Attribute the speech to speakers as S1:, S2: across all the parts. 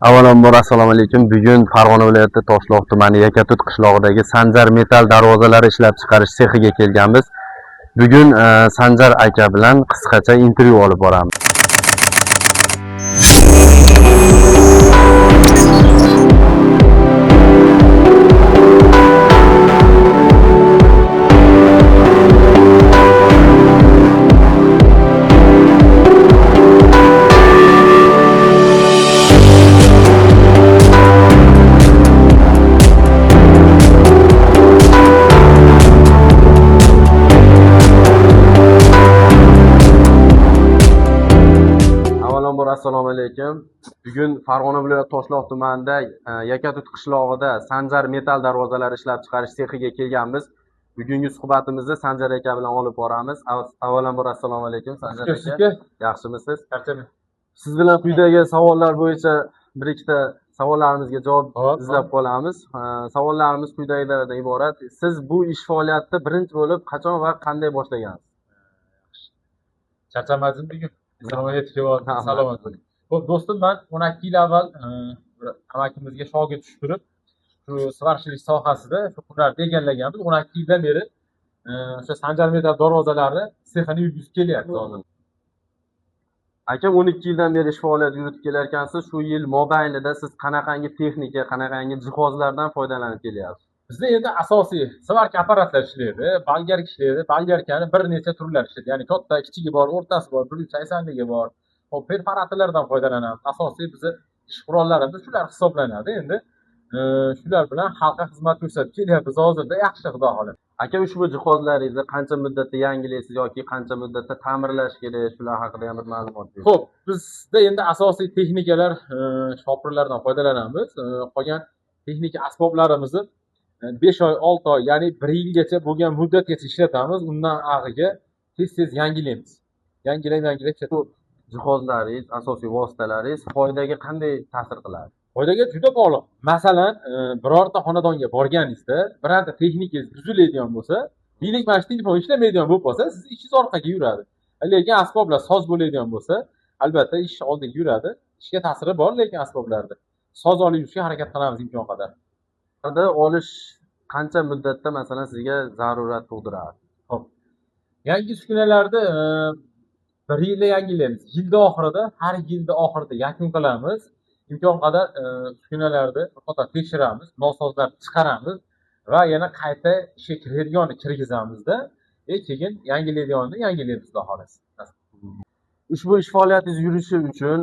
S1: Avvalambor assalomu alaykum. Bugun Farg'ona viloyati Toshloq tumani Yakatut qishlog'idagi Sanjar metall darvozalari ishlab chiqarish sexiga kelganmiz. Bugun Sanjar aka bilan qisqacha intervyu olib boramiz. Avvalambor assalomu alaykum. Bugun Farg'ona viloyati Toshloq tumanida Yakatut qishlog'ida Sanjar metall darvozalari ishlab chiqarish sexiga kelganmiz. Bugungi suhbatimizni Sanjar aka bilan olib boramiz. Avvalambor assalomu alaykum Sanjar aka. Yaxshimisiz?
S2: Charchamang.
S1: Siz bilan quyidagi savollar bo'yicha bir ikkita savollarimizga javob izlab qolamiz. Savollarimiz quyidagilardan iborat. Siz bu ish faoliyatini birinchi bo'lib qachon va qanday boshlagansiz?
S2: Charchamadim bugun. Salomat kelib, salomat bo'ling. Xo'p, do'stim, men 12 yil avval bir amakimizga shogird tushib turib, shu svarchilik sohasida shu hunarni egallaganmiz. 12 yildan beri o'sha Sanjar metall darvozalari sexini yurgizib kelyapti hozir.
S1: Aka, 12 yildan beri ish faoliyat yuritib kelarkansiz, shu yil mobaynida siz qanaqangi texnika, qanaqangi jihozlardan foydalanib kelyapsiz?
S2: Bizda endi asosiy svarka apparatlar ishlaydi, bolgarka ishlaydi. Bolgarkani bir necha turlari ishlaydi. Ya'ni katta, kichigi bor, o'rtasi bor, 180ligi bor. Hop, perforatorlardan foydalanamiz. Asosiy bizni ish qurollarimiz shular hisoblanadi. Endi shular bilan xalqqa xizmat ko'rsatib kelyapmiz hozirda, yaxshi, xudo xohlasa.
S1: Aka, ushbu jihozlaringizni qancha muddatda yangilaysiz yoki qancha muddatda ta'mirlash kerak, shular haqida ham bir ma'lumot bering.
S2: Xo'p, bizda endi asosiy texnikalar shopirlardan foydalanamiz. Qolgan texnika asboblarimizni 5 oy, 6 oy, ya'ni 1 yilgacha bo'lgan muddatgacha ishlatamiz. Undan ag'iga tez-tez yangilaymiz. Yangilab
S1: Bu jihozlaringiz, asosiy vositalaringiz foydaga qanday ta'sir qiladi?
S2: Foydaga juda bog'liq. Masalan, birorta xonadonga borganingizda birorta texnikangiz buziladigan bo'lsa, deylik, mana shu telefon ishlamaydigan bo'lib qolsa, siz ishingiz orqaga yuradi. Lekin asboblar soz bo'ladigan bo'lsa, albatta ish oldinga yuradi. Ishga ta'siri bor, lekin asboblarda soz olib yurishga harakat qilamiz imkon qadar.
S1: Olish qancha muddatda masalan sizga zarurat tug'diradi?
S2: Xo'p. Yangi uskunalarni 1 yilda yangilaymiz. Yilda oxirida, har yilda oxirida yakun qilamiz. Imkon qadar uskunalarni bir qator tekshiramiz, nosozlarni chiqaramiz va yana qayta ishga kiradiganini kirgizamizda, keyin yangilaydiganini yangilaymiz, xudo xohlasa.
S1: Ushbu ish faoliyatingiz yurishi uchun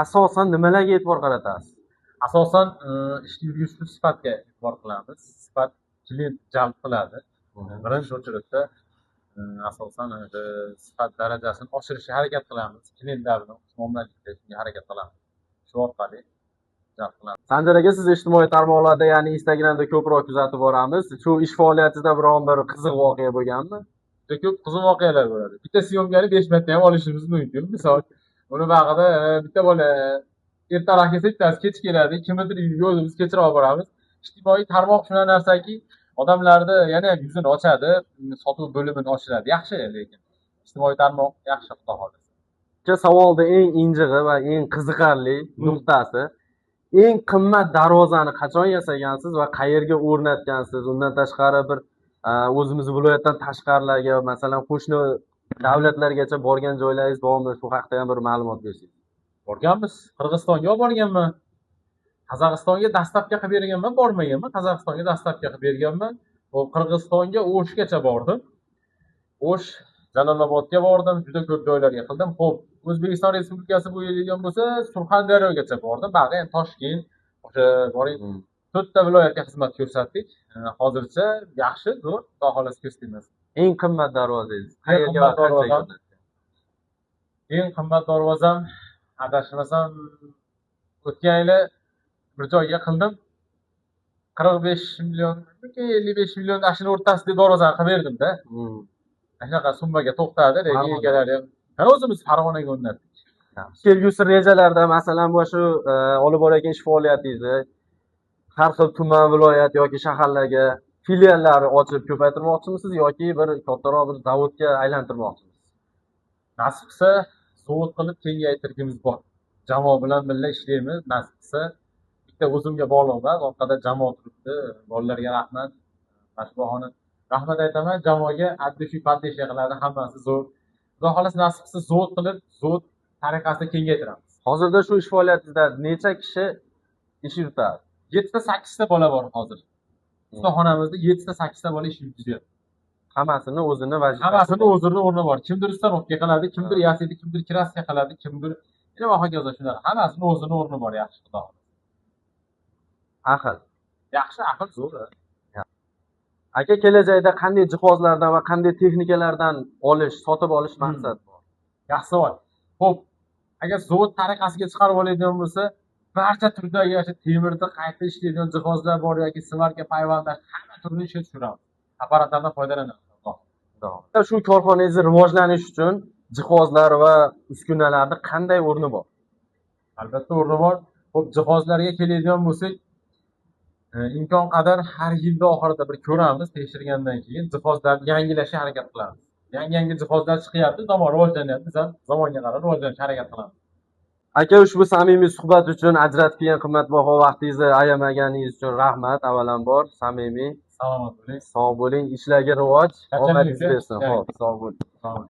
S1: asosan nimalarga e'tibor qaratasiz?
S2: Asosan ishni yurgizishda sifatga e'tibor qilamiz. Sifat klient jalb qiladi. Birinchi o'rinda asosan sifat darajasini oshirishga harakat qilamiz. Klientlar bilan muomalalikda shunga harakat qilamiz. Shu orqali jalb qilamiz.
S1: Sanjar aka, siz ijtimoiy tarmoqlarda, ya'ni Instagramda ko'proq kuzatib boramiz. Shu ish faoliyatingizda biron bir qiziq voqea bo'lganmi?
S2: Juda ko'p qiziq voqealar bo'ladi. Bitta syomkani 5 marta ham olishimiz mumkin. Misol, uni bag'ida bitta bola ertaroq kelsa, bittasi kech keladi, kimnidir uyiga o'zimiz kechroq boramiz. Ijtimoiy tarmoq shunaqa narsaki, odamlarni yana ham yuzini ochadi, sotuv bo'limini oshiradi. Yaxshi, lekin ijtimoiy tarmoq yaxshi, xudo xohlasa.
S1: Savolda eng injig'i va eng qiziqarli nuqtasi, eng qimmat darvozani qachon yasagansiz va qayerga o'rnatgansiz? Undan tashqari bir o'zimiz viloyatdan tashqarilarga, masalan, qo'shni davlatlargacha borgan joylaringiz bormi? Shu haqda ham bir ma'lumot bersangiz.
S2: Borganmiz. Qirg'izistonga borganman. Qozog'istonga dastavka qilib berganman, bormaganman. Qozog'istonga dastavka qilib berganman. Qirg'izistonga O'shgacha bordim. O'sh, Jalolobodga bordim, juda ko'p joylarga qildim. Xo'p, O'zbekiston Respublikasi bo'ylaydigan bo'lsa, Surxondaryogacha bordim. Bag'i ham Toshkent, o'sha boring 4 ta viloyatga xizmat ko'rsatdik. Hozircha yaxshi, zo'r, xudo xohlasa ko'z tegmasin.
S1: Eng qimmat darvozangiz qayerga va qanchaga?
S2: Eng qimmat darvozam, adashmasam, o'tgan yili bir joyga qildim. 45 million, 55 million ashuni o'rtasida darvozani qilib berdim-da. Shunaqa summaga to'xtadi, lekin egalari ham o'zimiz Farg'onaga o'rnatdik.
S1: Kelgusi rejalarda, masalan, bu shu olib borayotgan ish faoliyatingizni har xil tuman, viloyat yoki shaharlarga filiallar ochib ko'paytirmoqchimisiz yoki bir kattaroq bir zavodga aylantirmoqchimisiz?
S2: Nasib qilsa, zavod qilib kengaytirgimiz bor. Jamoa bilan birga ishlaymiz, nasib qilsa. Bitta o'zimga bog'liq emas, orqada jamoa turibdi. Bolalarga rahmat. Mana shu bahona rahmat aytaman jamoaga, от души поддержка qiladi, hammasi zo'r. Xudo xohlasa, nasib qilsa, zavod qilib, zavod tariqasida kengaytiramiz.
S1: Hozirda shu ish faoliyatingizda necha kishi ish yuritadi?
S2: 7 ta 8 ta bola bor hozir. Ustaxonamizda 7 ta 8 ta bola ish yuritizyapti.
S1: Hammasini o'zini vazifasi.
S2: Hammasini o'zini o'rni bor. Kimdir установка qiladi, kimdir yasaydi, kimdir краска qiladi, kimdir va hokazo shunaqa. Hammasini o'zini o'rni bor, yaxshi, xudo xohlasa.
S1: Ahil.
S2: Yaxshi, ahil zo'r.
S1: Aka, kelajakda qanday jihozlardan va qanday texnikalardan olish, sotib olish maqsad bor?
S2: Yaxshi savol. Xo'p, agar zavod tariqasiga chiqarib oladigan bo'lsa, barcha turdagi o'sha temirni qayta ishlaydigan jihozlar bor yoki сварка, payvandlash, hamma turini ishga tushiramiz. Apparatlardan foydalanamiz.
S1: Shu korxonangizni rivojlanish uchun jihozlar va uskunalarni qanday o'rni bor?
S2: Albatta o'rni bor. Xo'p, jihozlarga keladigan bo'lsak, imkon qadar har yilda oxirida bir ko'ramiz, tekshirgandan keyin jihozlarni yangilashga harakat qilamiz. Yangi-yangi jihozlar chiqyapti, zamon rivojlanyapti, biz ham zamonga qarab rivojlanishga harakat qilamiz.
S1: Aka, ushbu samimiy suhbat uchun ajratib kelgan qimmatbaho vaqtingizni ayamaganingiz uchun rahmat. Avvalambor samimiy.
S2: Salomat bo'ling.
S1: Sog' bo'ling, ishlarga rivoj,
S2: Charchamaysiz,
S1: omadingiz bersin.
S2: Xo'p,
S1: sog' bo'ling.
S2: Sog' bo'ling.